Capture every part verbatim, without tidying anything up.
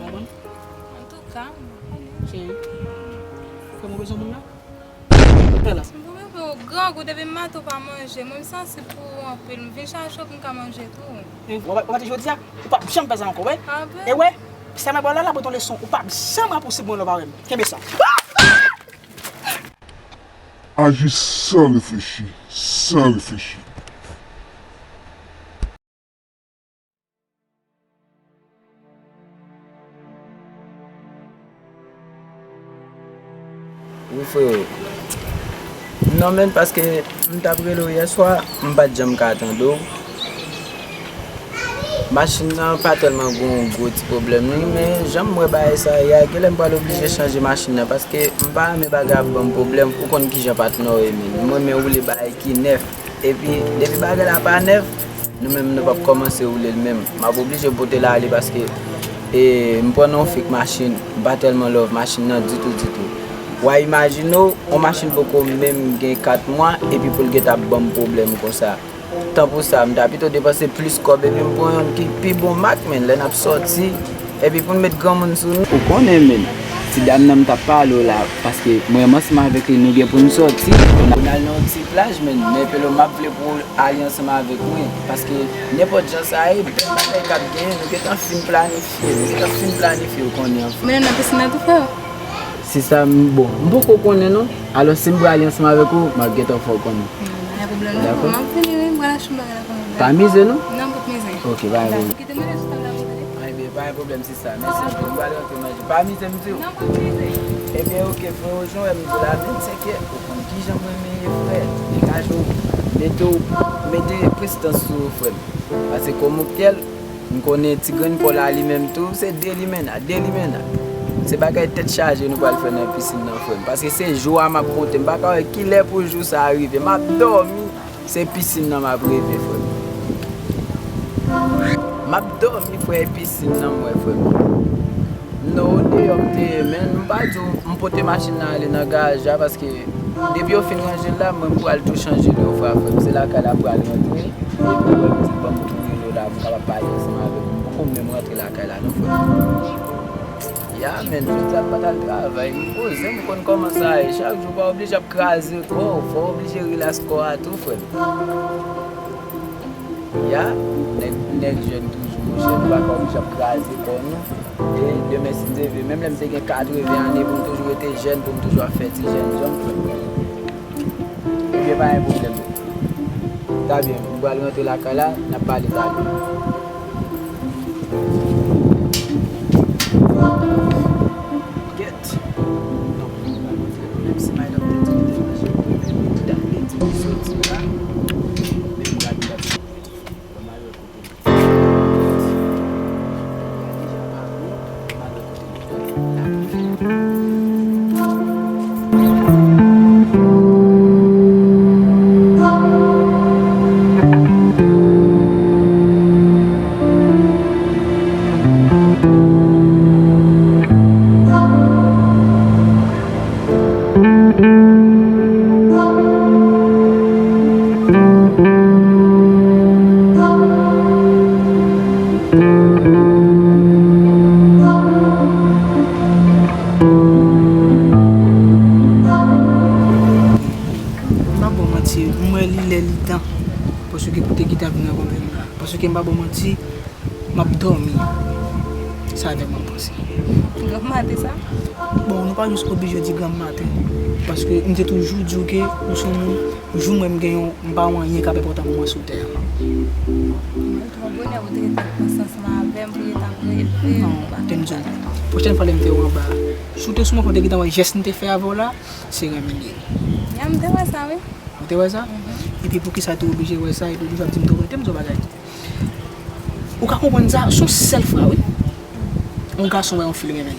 Antouka, m pa konnen. Cheri, fè mwen bezwen moun nan. Fè la. M pa bezwen w grangou depi maten w pa manje. Mwen, m sansib pou ou anpil. M vin chache w pou m ka manje tou. W pa, w pa di jodi a, ou p ap janm fè sa ankò, wè? Ah bon? E wè, sa mwen ba w la, la pou ton leson. Ou p ap janm rapousib mwen lè w pa wè m. Kenbe sa. Aji san reflechi, san reflechi. Wi, frewo. Non, menn, paske m t ap rele w yè swa, m pa t janm ka tande w. Machin nan pa tèlman gen yon gwo ti pwoblèm, non, men jan m wè bagay sa ye a, genlè m pral oblije chanje machin nan, paske m pa renmen bagay ap ban m pwoblèm, ou konn kijan patnè w ye, menn. M renmen woule bagay ki nèf. Epi, depi bagay la pa nèf, nou menm nou p ap kòmanse woule l menm. M ap oblije pote l ale paske e, m pran nan yon fake machin. M pa tèlman love machin nan ditou, ditou. W a imajine w, yon machin poko menm gen kat mwa, epi pou l gentan ap ban m pwoblèm konsa. Tan pou sa, m ta pito depanse plis kòb epi m pran yonn ki pi bon mak, menn, lè n ap sòti. Epi pou n met granmoun sou nou. Ou konnen, menn, ti dam nan m t ap pale w la, paske mwen menm ansanm avèk li, nou gen pou n sòti. Pou n al nan yon ti plaj, menn, men Pelo, m ap vle pou w ale ansanm avèk mwen, paske nenpòt jan sa ye, bèl bagay k ap genyen, nou gentan fin planifye, nou gentan fin planifye, ou konnen, anfen. Mwen menm nan pisin nan tou, frè. Si sa, m, bon, m poko konnen non. Alò, si m prale ansanm avèk ou, m ap gentan fè w konnen. Hmm, pa gen pwoblèm non. Dakò? M ap vini, wi, m pral achte yon bagay la pou mwen. Pa mize non? Non, m p ap mize. Ok, pa gen pwoblèm. Dakò, kite m ale sou tab la pou tande. Ebyen, pa gen pwoblèm, sista. Mèsi anpil. M pral rantre manje. Pa mize, m di w. Non, m p ap mize. Ebyen, ok, freo, jan w wè m di w la, menn, se ke ou konn kijan mwen menm ye, frè. Degaje w, mete w, mete prestans sou ou, frè m. Paske kòm ou k tèl, M konnen ti grenn pa w la li menm tou, se de limena, de limena. Se bagay tèt chaje nou pral fè nan pisin nan, frè m. Paske se jou a m ap konte, m pa ka wè kilè pou jou sa a rive. M ap dòmi, se pisin nan m ap reve, frè m. M ap dòmi, frè, e pisin nan m wè, frè m. Non, deyò m te ye, men m pa di w m pote machin nan ale nan garaj la, paske depi yo fin ranje l la, mwen m pral tou chanje l yon fwa, frè m. Se lakay la m pral rantre. Epi, wè, m di, ban m tou rele w la, m kapab pale ansanm avè w. M poko menm rantre lakay la, non, frè m. Ya, menn, jodi a m pa t al travay. M poze, m konn kòman sa ye. Chak jou, w pa oblije ap kraze kò w. Fò w oblije rilaks kò a tou, frè m. Ya, nèg, nèg jèn toujou, monchè. Nou pa ka oblije ap kraze kò nou. E demen, si Dye vle, menm lè m te gen katreven ane, pou m toujou rete jèn, pou m toujou ap fè ti jèn jan m, frè m. Ebyen, pa gen pwoblèm. Ta byen, m pral rantre lakay la, n ap pale talè. Gèt! Non, m pa konn menm si madanm te di li te manje, men dat li di li soti la, men m pral gade. M pa ba w manti, m wè li lè li tan. Paske pou te kite ap vin rankontre m la. Paske m pa ba w manti, m ap dòmi. Sa avè mwen panse. Granm maten sa? Bon, nou pa jis oblije di granm maten. Paske m te toujou di w ke ou se yon moun, jou m wè m gen yon, m pa yon anyen k ap enpòtan pou mwen sou tè a. Mwen twò bonè pou te ret ap panse ansanm avè m, pou ret ap reve. Non, tande m di w. Pwochèn fwa lè m te wè w anba a, si w te sou mwen, fò w te gentan wè jès m te fè avè w la, se renmen li ye. Ya, m te wè sa, wi. Ou te wè sa? Epi poukisa te oblije wè sa, epi poukisa w di m te wè, te m di w bagay. Ou ka konprann sa, se yon sèl fwa, wi. Yon gason wè yon fi l renmen l.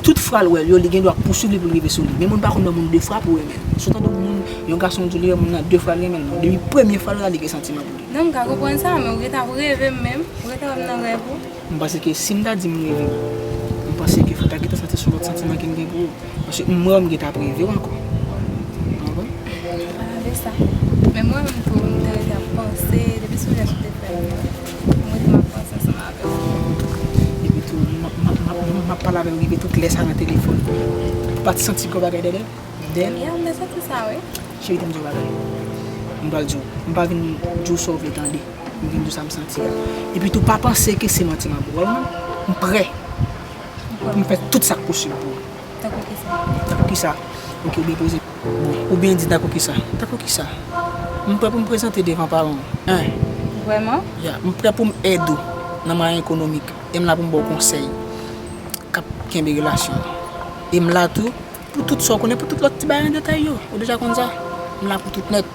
Tout fwa l wè l yo, li gen dwa pouswiv li pou l rive sou li. Men moun pa konn wè moun de fwa pou renmen l. Si w tande yon moun, yon gason di w li wè moun nan de fwa l renmen l, non. Depi premye fwa l wè l la, li gen santiman pou li. Non, m ka konprann sa, men ou gentan ap reve m menm. Ou gentan wè m nan rèv ou. M panse ke si m ta di m reve w, m panse ke fò w ta gentan santi se yon lòt santiman ke m gen pou ou. Paske m wè w, m gentan ap reve w ankò. Ou konprann? Pale sa. Men mwen menm tou, m te rete ap panse, depi sou jès ou te fè m nan, m rete m ap panse ansanm avè w. Epi tou, m ap, m ap, m ap, Pale avè m rive tout lè sa nan telefòn. Ou pa t santi gwo bagay dèyè, dèyè l? Ya, m te santi sa, wi. Cheri, tann m di w bagay. M pral di w. M pa vin di w sa w vle tande. M vin di w sa m santi a. Epi tou, pa panse ke se manti m ap ba w, non. M prè pou m fè tout sa k posib pou ou. Tankou kisa? Tankou kisa? Ok, byen poze. Bon, ou byen di tankou kisa? Tankou kisa? M prè pou m prezante devan paran w. Hein? Vrèman? Ya, m prè pou m èd ou nan mwayen ekonomik. E m la pou m ba w konsèy k ap kenbe relasyon an. E m la tou pou tout sa w konnen, pou tout lòt ti bagay an detay yo. Ou deja konn sa. M la pou tout nèt.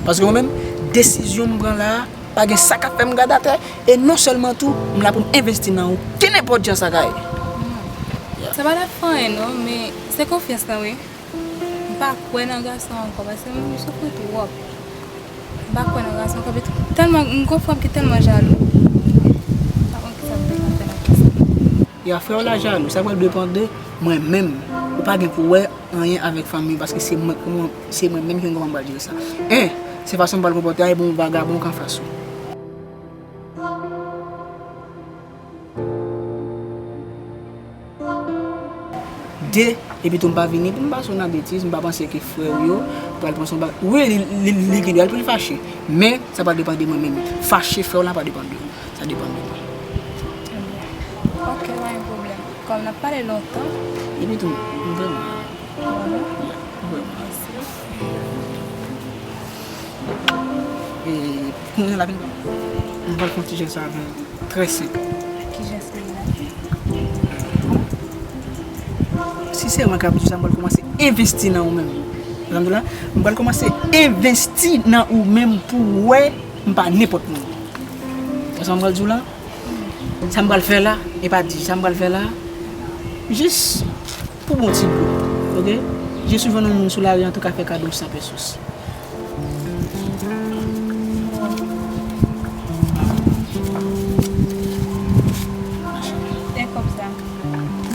Paske mwen menm, desizyon m pran la a, pa gen sa k ap fè m gad atè. E non sèlman tou, m la pou m envesti nan ou, kenenpòt jan sa ka ye. Ya. Sa pa t ap fè anyen non, men se konfyans lan wi. M pa kwè nan gason ankò, paske m soufri twòp. M pa kwè nan gason ankò, epi tèlman, m gon frè m ki tèlman jalou. M pa konn kisa m te ka fè nan kisa. Ya, frè w la jalou, sa pral depann de mwen menm. Ou pa gen pou wè anyen avèk fanmi w, paske se mwen, kòman, se mwen menm ki konn kòman m pral jere sa. En, se fason m pral konpòte a, e bon vagabon k anfas ou. De, epi tou m pa vini pou m pase w nan betiz, m pa panse ke frè w yo pral panse yon bagay. Wi, li, li, li gen dwa l pou l fache, men sa pa depann de mwen menm. Fache frè w la pa depann de ou, sa depann de mwen. Ok, pa gen pwoblèm. Kòm n ap pale lontan. Epi tou, m vrèman, m vrèman. E kounye a la vin pran. M pral fè yon ti jès avè w. Trè senp. Ki jès li la? Si se mwen k ap di sa, m pral kòmanse envesti nan ou menm. Ou konprann la? M pral kòmanse envesti nan ou menm pou w wè m pa nenpòt moun. Wè sa m pral di w la? Sa m pral fè la, e pa di sa m pral fè la. Jis pou bon ti bout, ok? Jis ou jwenn yon moun sou lari, antouka fè kado san pesos. E kòb sa?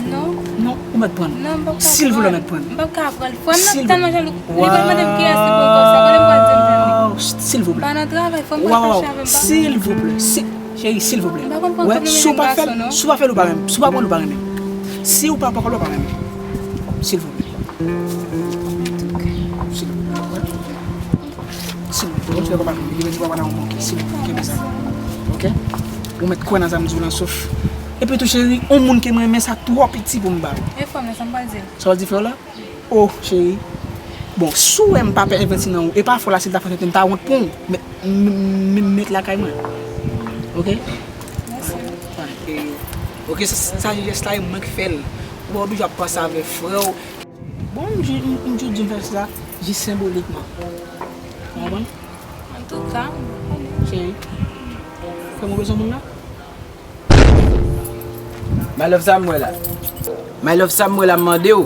Non. Non, ou mèt pran l. Non, m p ap ka pran l. Silvouplè, mèt pran l. M p ap ka pran l. Frè m nan tèlman jalou. Li pral mande m kiyès ki pran kòb sa. Kote m pral di m jwenn li? Silvouplè. Pa nan travay, frè m pral fache avè m, pa nan... Silvouplè. Si, cheri, silvouplè. M pa konn pran kòb nan men gason, non. Si w pa fè l, si w pa fè l, ou pa renmen m. Si w pa pran l, ou pa renmen m. Si w pa pran kòb la, ou pa renmen m. Silvouplè. Silvouplè. Silvouplè, ou fè kòb avè m, li vle di papa nan yon bouke, silvouplè, kenbe sa. Ok? Ou mèt kwè nan sa m di w lan, sof. Epi tou, cheri, yon moun ke m renmen, sa twò piti pou m ba w. E frè m nan, sa m pral di l? Sa w di frè w la? O, cheri. Bon, si w wè m pa pè envesti nan ou, e pa frè w la, si l ta fè tenten, m ta wont pou w. Met, m, m, m, met lakay mwen. Ok? Mèsi. E, ok, sa, sa, jès la, e mwen k fè l. Ou pa oblije ap panse avè frè w. Bon, m ju-, m, m jis di m fè sa, jis senbolikman. Ou konprann? Antouka, m pa konnen. Cheri, frè m ou bezwen moun nan? My love, sa m wè la? My love, sa m wè la, m mande w.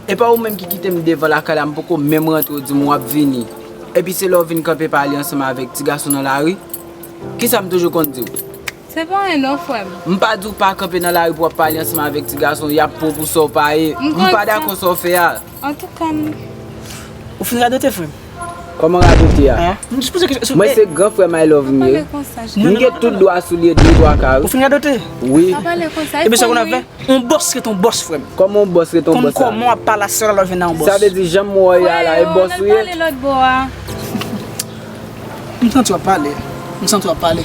E pa ou menm ki kite m devan lakay la, m poko menm rantre, ou di m w ap vini. Epi se lè w vin kanpe pale ansanm avèk ti gason nan lari. Kisa m toujou konn di w? Se pa anyen non, frè m. M pa di w pa kanpe nan lari pou w ap pale ansanm avèk ti gason, y ap pran w pou sa w pa ye. M pa dakò sa w fè a. Antouka, m... Ou fin radote, frè m? Kòman radote a? Mwen se gran frè My Love m ye. M gen tout dwa sou li e de twa kare. Ou fin radote? Wi. Epi sa w konn ap fè? Yon bòs ret yon bòs, frè m. Kòman yon bòs ret yon bòs? Konn kòman w ap pale a sè w la lè w jwenn nan yon bòs. Sa vle di jan m wè w ye a la, e bòs ou ye? M santi w ap pale. M santi w ap pale.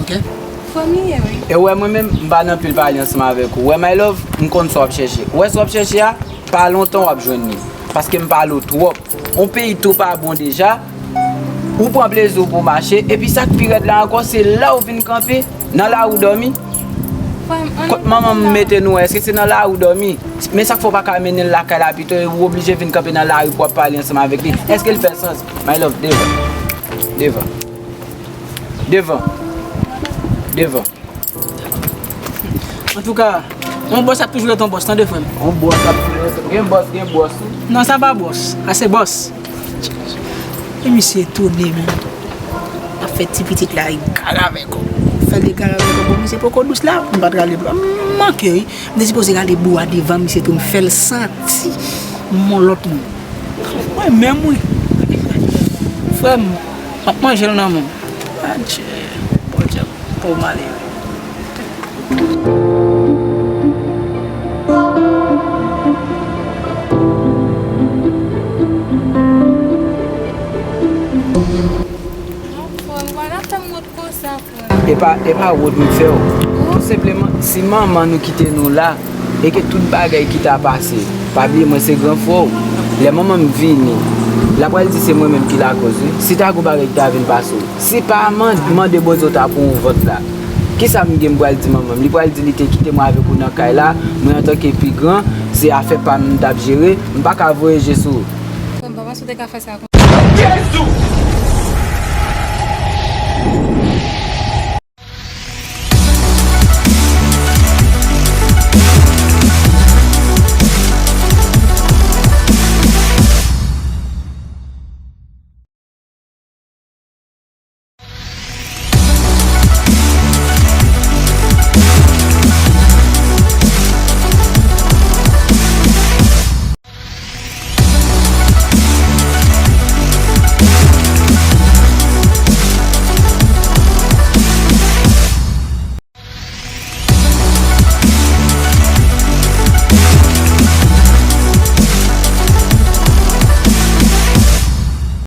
Ok? Fanmi ye, wi. E w wè mwen menm, m pa nan pil pale ansanm avèk ou. W wè, My Love, m konn sa w ap chèche. W wè sa w ap chèche a, pa lontan w ap jwenn li. Paske m pale w twòp. On peyi tou pa bon deja, ou pran plezi w pou w mache, epi sa k pi rèd la ankò, se lè w vin kanpe nan lari w dòmi. Kot manman m mete nou an? Èske se nan lari w dòmi? Men sa k fè w pa ka mennen l lakay la pito e ou oblije vin kanpe nan lari pou w ap pale ansanm avèk li? Èske l fè sans? My love, devan. Devan. Devan. Antouka, yon bòs ap toujou ret yon bòs, tande, frè m. Yon bòs ap toujou ret, gen bòs, gen bòs wi. Non, sa pa bòs. A se bòs. E misye etone menm. Ap fè ti pitit la egare avèk ou. Fè l egare avèk ou. Bon, misye poko dous la, m pa t rale bwa. M manke wi. M te sipoze rale bwa devan misye tou, m fè l santi m yon lòt moun. Mwen menm wi. Frè m, m ap manje l nan men w. Adje, Bondye, paw malere. Pa, e pa wont m fè w. Tou senpleman, si manman nou kite nou la, e ke tout bagay ki ta pase, pa bliye mwen se gran frè w. Lè manman m vini, l ap pral di se mwen menm ki lakoz, wi. Si ta gon bagay ki ta vin pase w, si pa man-, mande Bondye w ta pran yon vant la, kisa m gen m pral di manman m? Li pral di li te kite mwen avèk ou nan kay la, mwen antanke pi gran, se afè pa m m t ap jere, m pa ka voye je sou ou. Bon, m pa panse w te ka fè sa konsa. Jezi!